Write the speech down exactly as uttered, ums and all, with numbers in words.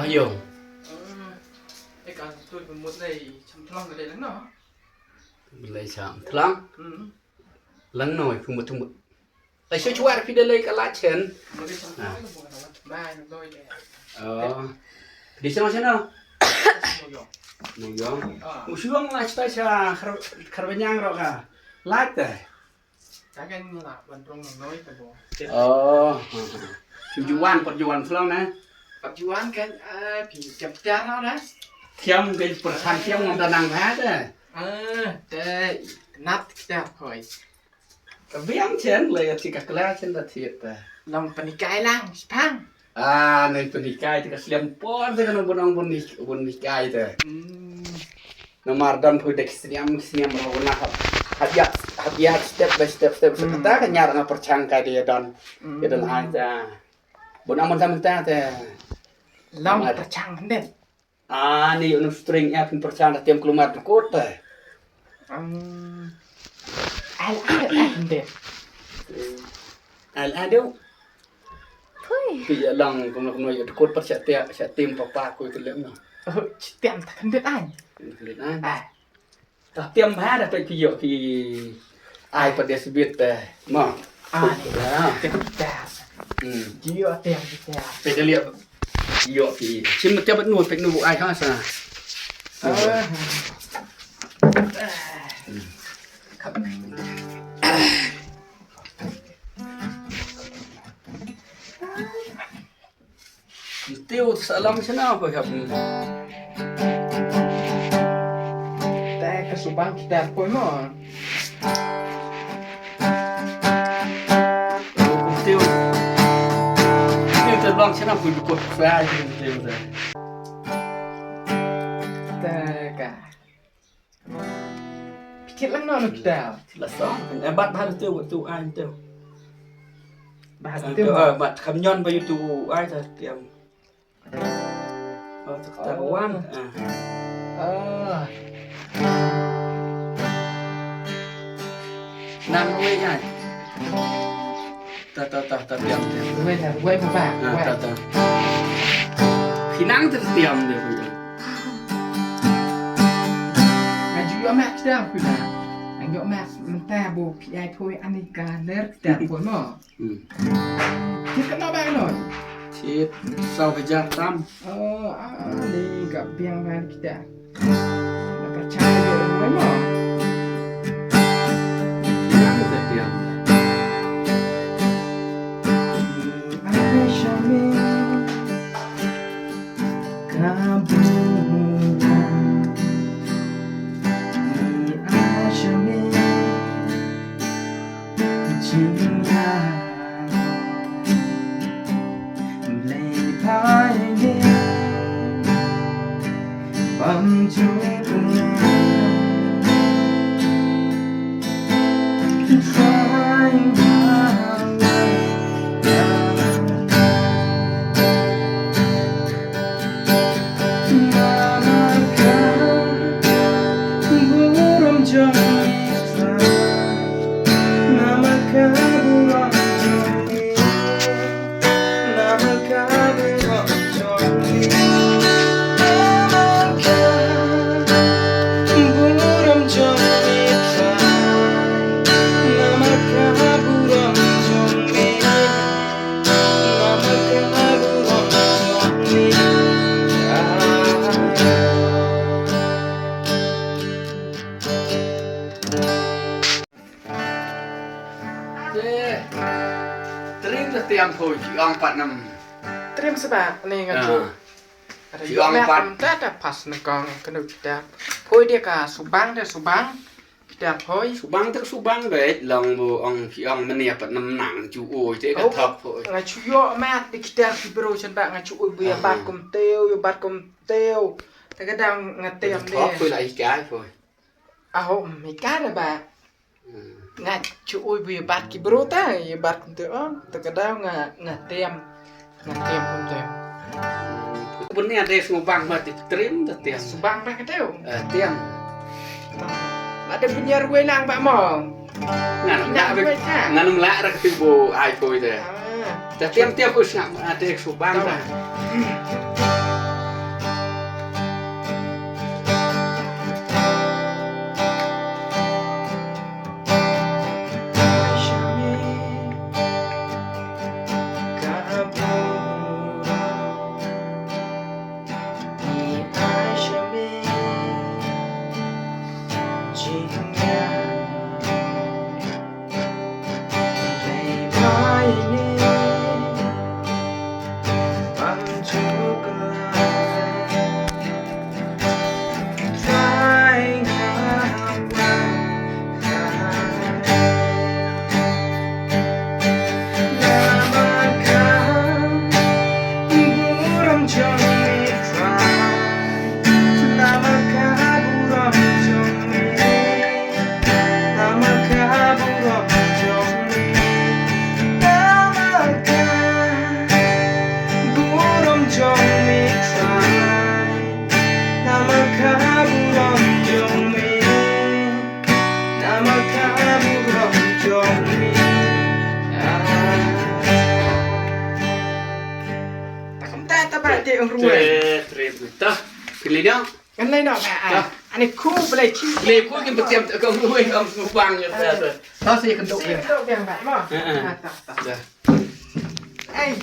Yo. Eh, ka tu pun mut lei cham thlang ka dei lang no. Lei cham thlang. Hmm. Lang no pun mut mut. Ai shu chuar phi da lei ka la chen. Mut lei cham thlang ka bu ka la. Mai no doi de. Oh. Di channel channel. Nong yong. Nong yong. Ah. U shuang la chita cha khar khar banyang ro ka. Lait te. Ka kan la ban rong nong noi te bo. Oh. Ju wan, pat ju wan flong na. Pat ju wan kan, ah, phi jam tiar na na. Thiam ke persan thiam ngam da nang ha te. Ah, te nat tiar hoi. Ka biang chen le ti ka kla chen da thiet te. Long panikai lang, spang. Ah, nei panikai te ka sliam por te ka nong bun ong bun ni bun nikai te. Hmm. Namar don phu dek sniam sniam ro na hab. Hab ya hab ya step by step step. Hmm. Kata ka nyar nga perchang kai dia don. Hmm. Dia don ai ta. Bun amun tam ta te. Long perchang den. Ah, ni unu string ya pin perchang da tiam kelumar dukut te. Hmm. Al al al den. Al adu. Phi ïa long kumno kumno ïa dukut pat sha tiam sha tiam papa ku ïa kylem no. Oh, sha tiam ta khyndiat ai. Khyndiat ai. Ah. Ta tiam bha da phi ïoh phi ai pat dia sbit te. Mo. Ah, ni. Ah. Tiam kita. Hmm. Ïoh tiam kita. Phi da liat ïoh phi. Sim tiam bat nu pek nu ai ha sa. Ah. Hmm. Tiu sa lam sina ba hap. Te ka subang kita poi mo. Tiu. Tiu te lam sina pun ko sa tiu te. Te ka. Phi thied lang no, no kita. Thied la song. Eh, bat bha tu, tu ai tu. Bha tu. Eh, bat kham nyon ba tu ai ta tiam. Oh, ta ta wan. Ah. Ah. Nang wei ai. Ta ta ta ta tiam tiam. Wei ta wei pa pa. Ah, wei. Ta ta. Phi nang ta tiam de. Nga ju ïoh map tiam phi na. Nga ïoh map mynta bo phi ai poi ani ka ler tiam poi mo. Hmm. Thied katno ba noi. Thied saw hajar tam. Oh, ani ka biang ban kita. Ka percaya dia orang mo. Yang kita diam. Te, trim te tiam poi, ki ong pat nam. Trim sbak, ni nga ju. Ah. Ada ki ong pat. Ong pat ta ta pas na kong kenu kita. Poi dia ka subang, dia subang. Kita poi. Subang te subang dei, long bu ong ki ong menia pat nam nang ju oi te ka thok poi. Nga ju ïoh mat di kita ki bro chen ba nga ju oi bu ïa bat kum teu, ïa bat kum teu. Te ka dang nga tem de. Thok poi la i kai poi. Aho, mi ka na ba. Hmm. Nga ju oi bu ïa bat ki bro ta, ïa bat kum teu, oh, te ka dang nga, nga tem. Nga tem kum teu. Bun ni ada subang ba ti trim ta tem. Subang ba ka teu. Eh, tem. Ada punya ruai lang ba mo. Ngan la, ngan la ra ka ti bu ai poi te. Ah. Ta tem tem ku sngap, ada subang ba. Ta kumta ta ba te ong ruwe. Te, te, ta. Pili dia. Kan lai no ba. Ani ku belai chi. Le ku kin betiam te kong ruwe kong subang ya ta. Ta si kendok dia. Kendok dia ba. Ma. Heeh. Ta ta. Ai.